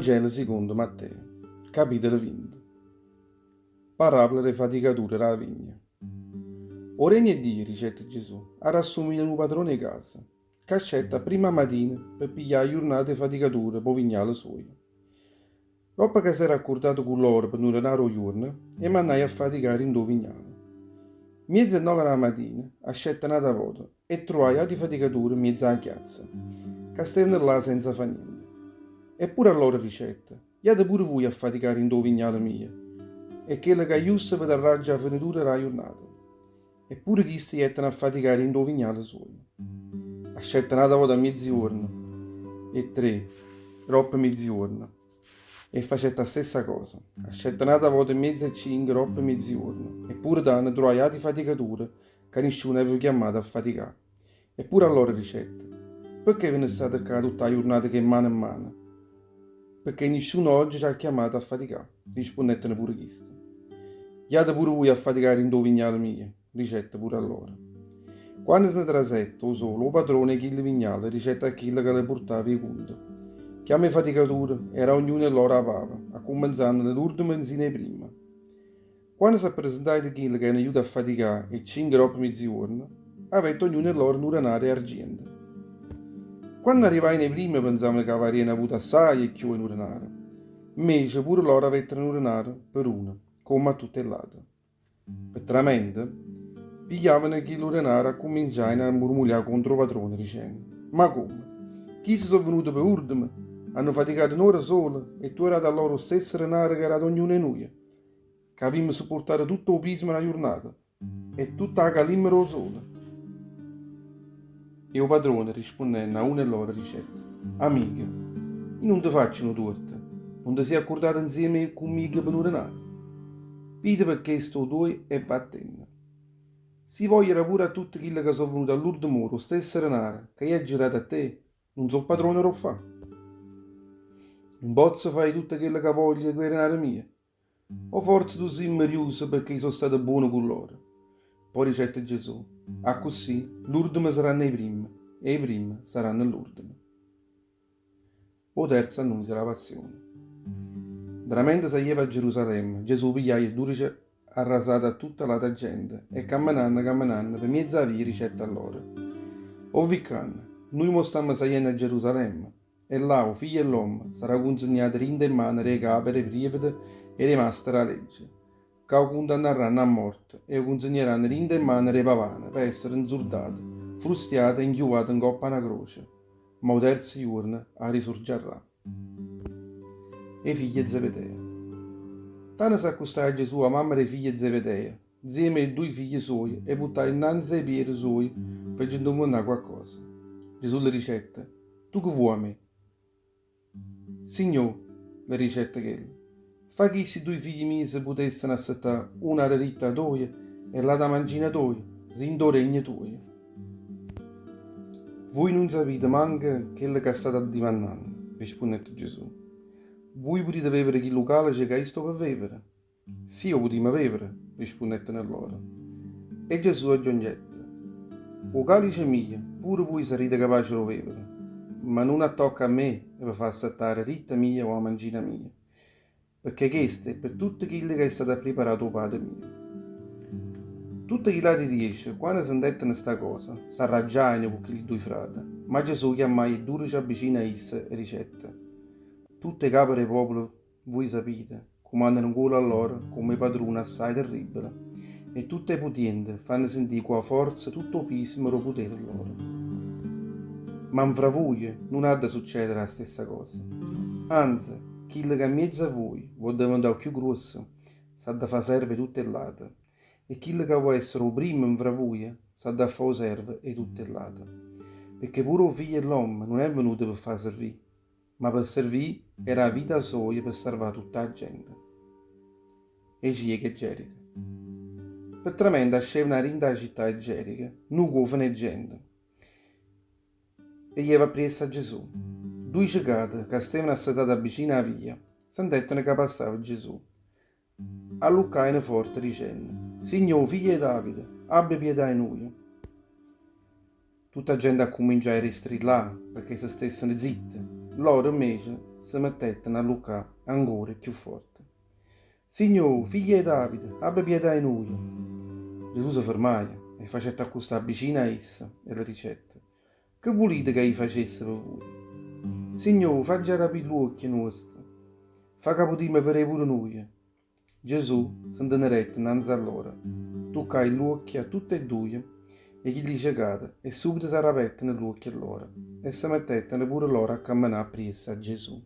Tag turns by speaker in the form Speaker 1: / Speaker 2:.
Speaker 1: Vangelo sicondo Matteo, capitolo 20. Paràbula d' 'e faticature d' 'a vigna. O Regno 'e Dio, dicette Gesù, arrassumiglia a nu padrone 'e casa, ca ascette a primma matina pe piglià 'a jurnata 'e faticature p' 'o vignale suojo. Doppo ca s'era accurdato cu lloro pe nu denaro 'o juorno, 'e mannaje a faticà dint' 'o vignale. Mmiez' 'e nnove d' 'a matina ascette n'ata vota e truvaje ati faticature mmiez' 'a chiazza, ca stevano llà senza fà niente. E pure a lloro dicette, Jate pure vuje a faticà dint' 'o vignale mio, e chello ca è justo ve darraggio 'a fenetura d' 'a jurnata. E pure chiste jettero a faticà dint' 'o vignale suojo. Ascette n'ata vota a miezijuorno, 'e ttre doppo miezijuorno, e facette 'a stessa cosa. Ascette n'ata vota mmiez' 'e cinche doppo miezijuorno, e pure tanno truvaje ati faticature ca nisciuno aveva chiammato a faticà. E pure a lloro dicette, Pecché ve ne state ccà tutta 'a jurnata ch' 'e mmane 'mmano? Pecché nisciuno ogge ce ha chiammato a faticà, rispunnetteno pure chiste. Jate pure vuje a faticà dint' 'o vignale mio, dicette pure a lloro. Quanno se ne trasette 'o sole, 'o padrone 'e chillu vignale dicette a chillo ca le purtava 'e cunte, Chiamma 'e faticature e dà ognuno 'e lloro 'a pava, accummenzanno da l'urdemo nzino 'e primme. Quanno s'appresentaje chillo ca erano jute a faticà 'e cinche doppo miezijuorno, avette ognuno 'e lloro nu denaro 'e argiento. Quanno arrivajeno 'e primme penzavano ca avarriano avuto assaje 'e cchiù 'e nu denaro. Mmece pure lloro avettero nu denaro per uno, comme a tutte ll'ate. Pe tramente pigliavano chillu denaro accumminciajeno a murmulià contro 'o patrone dicenno, Ma comme? Chiste so' venute pe urdeme, hanno faticato n'ora sola e tu 'e dato a lloro 'o stesso denaro ca 'e dato a ognuno 'e nuje? Ca avimmo suppurtato tutto 'o pismo d' 'a jurnata e tutta 'a calimma d' 'o sole. E 'o padrone, rispunnenno a uno 'e loro, dicette, Amico, io nun te faccio nu tuorto, nun te si' accurdato nzieme cu mmico pe nu denaro? Piglia pe chesto 'o tuoio e vattenne. Si voglio dà pure a tutte chille ca so' venute all'urdema ora 'o stesso denaro ca io aggio dato a te, Nun so' padrone d' 'o ffà. Nun pozzo fà 'e tutto chello ca voglio cu 'e denare mie? O forze tu si' mmeriuso pecché i' so' stato buono cu lloro? Po' dicette Gesù, Accussì ll'urdeme saranno 'e primme e 'e primme saranno ll'urdeme. O terzo annunzio d' 'a passione. Ntramente saglieva a Gerusalemme, Gesù pigliaje dudece arrasate 'a tutta l'ata gente e cammenanno cammenanno pe miez' 'a via dicette a lloro, 'O vi ccanno, nuje mo stammo saglienno a Gerusalemme e là 'o Figlio 'e ll'ommo sarà cunzignato dint' 'e mmane d' 'e cape d' 'e prievete e d' 'e maste d' 'a legge, ca 'o cundannarranno a morte e 'o cunzigneranno dint' 'e mmane d' 'e pavane pe essere nzurdato, frustiato e nchiuvato ncopp' a na croce, ma 'o terzo juorno arrisurgiarrà. 'e figlie 'e Zebedeo. Tanno s'accustaje a Gesù 'a mamma d' 'e figlie 'e Zebedeo, nzieme 'e duje figlie suoje, e vuttaje nnanze 'e piede suoje pe nce dummannà quaccosa. Gesù le dicette, Tu che vuò 'a me? Signò, le dicette chella, fa chisti duje figlie mieje se putesseno assettà uno 'a deritta toja e ll'ato 'a mancina toja dint' 'o regno tuojo. Vui nun sapite manco chello ca state addimannanno, rispunnette Gesù. Vui putite vevere chillu calice ca io sto pe vevere? Sì, 'o putimmo vevere, rispunnetteno lloro. E Gesù agghiungette, 'O calice mio pure vui sarrite capace d' 'o vevere, ma nun attocca a me 'e ve fa assettà 'a deritta mia o 'a mancina mia. Pecché chesto è pe tutte chille ca è stato appriparato 'o Pate mio. Tutte chill'ati diece, quanno sentetteno sta cosa, s'arraggiajeno cu chilli duje frate, ma Gesù chiammaje 'e dudece avvicino a isso e dicette, Tutte 'e cape d' 'e popole, vuje sapite, cumannano ncuollo a lloro comme 'e padrune assaje terribbele, e tutte 'e putiente fanno sentì cu 'a forza tutto 'o pisemo d' 'o putere lloro. Ma nfra vuje nun ha da succedere 'a stessa cosa. Anze, Chillo ca 'mmiez'a vui vo' deventà 'o cchiù gruosso, s'ha da fa' servo 'e tutte ll'ate, e chillo ca vo' essere 'o primmo nfra vuje, s'ha da fa' 'o servo 'e tutte ll'ate. Pecché pure 'o Figlio 'e ll'ommo nun è venuto pe' fa' servì, ma pe' servì e dà 'a vita soja pe' sarvà tutta 'a gente. 'E cieche 'e Gerico. Pe' tramente ascevano 'a dint' 'a città 'e Gerico nu cuofeno 'e gente. E jeva appriesso a Gesù. Dui cecate, ca stevano assetate avvicino 'a via, sentetteno ca passava Gesù. Alluccajeno forte, dicenno, Signò, figlio 'e Davide, abbe pietà 'e nuje. Tutta 'a gente accuminciaje a 'e strillà pecché se stesseno zitte. Loro invece se mettettero alluccà ancora cchiù forte. Signò, figlio 'e Davide, abbe pietà 'e nuje! Gesù se fermaje e 'e facette accustà vicino a isso e le dicette, Che vulite ca io facesse pe vuje? Signò, facce arapì ll'uocchie nuoste, fa ca putimme vedé pure nuje. Gesù se 'ntenerette 'nnanze a loro, tuccaje ll'uocchie a tutte e duje 'e chilli cecate e subito s'arapetteno ll'uocchie lloro e se mettettero pure loro a cammenà appriesso a Gesù.